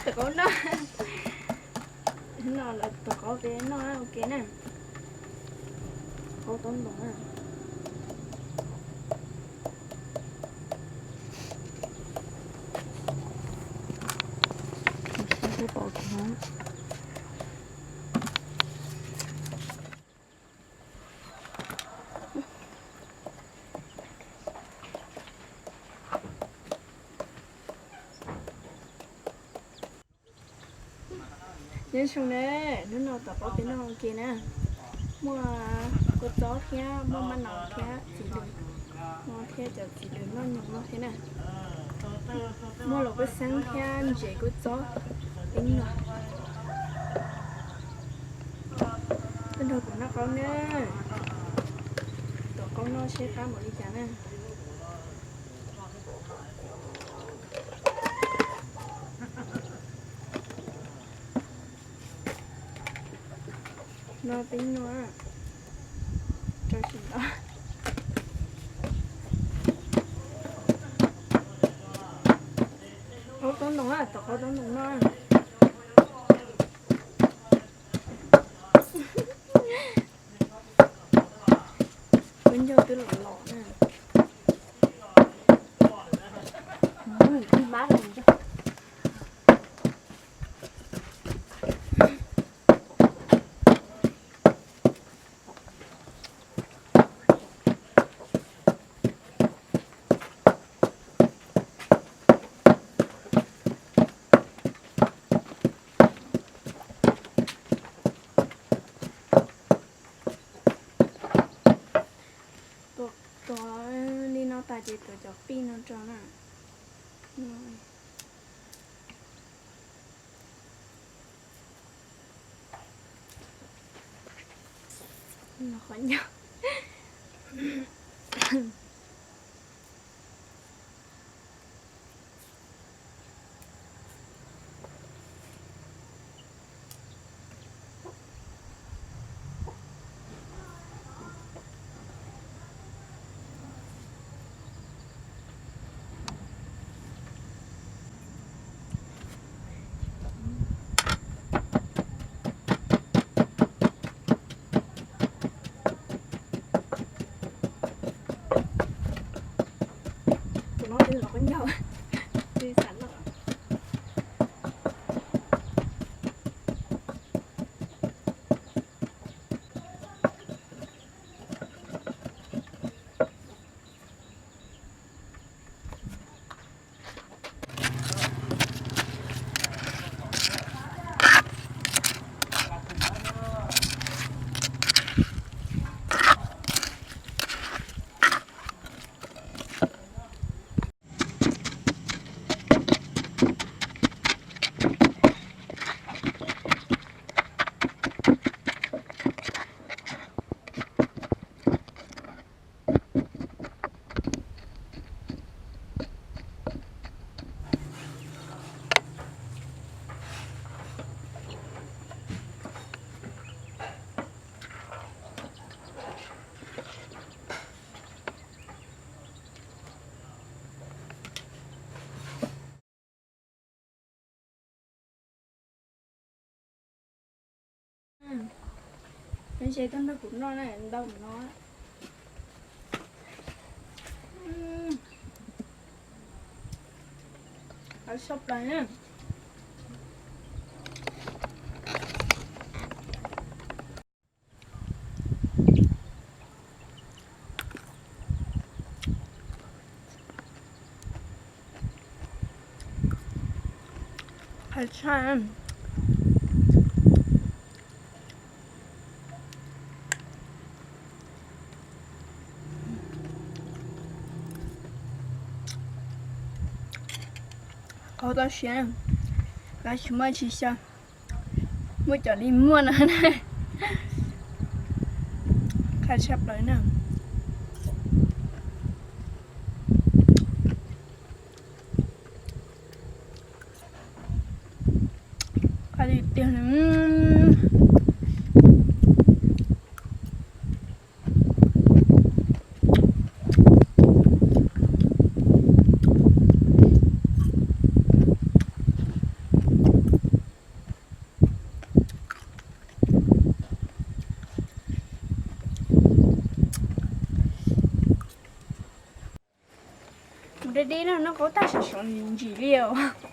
Tom qaub noj. No lawv tom qaub peb noj ua ke na. Qaub taub ntoos na. Nyob zoo na, hnub no tom qaub peb noj ua ke na. Muaj kua txob thiab muaj maj no thiab txiv lws, no thiab cov txiv lws noj nyoos no thiab na. Muaj los kua xeeb thiab ntses kua txob peb noj. Tuaj nrog kuv noj qaub na. Tom qaub noj seb qab npaum li cas na. No peb noj rau tsis nto. Qaub taub ntoos, tom qaub taub ntoos noj. Kua ncauj twb los los na. Tuav li no tas ces tuav cov pij no rau na. Qhov ncauj. Tus no twb los qab ncauj, twb xav noj. Peb ze tuaj nrog kuv noj na, ntau no. Qab tshaj plaws na. Qab tshaj. Qaub tau siab, qab tsis muaj tsis xyaw, muaj cov li muaj no na. Qab tshaj plaws na. Qab tiag tiag li. Mus deb deb no, noj qaub tag sov sov ntsim li os.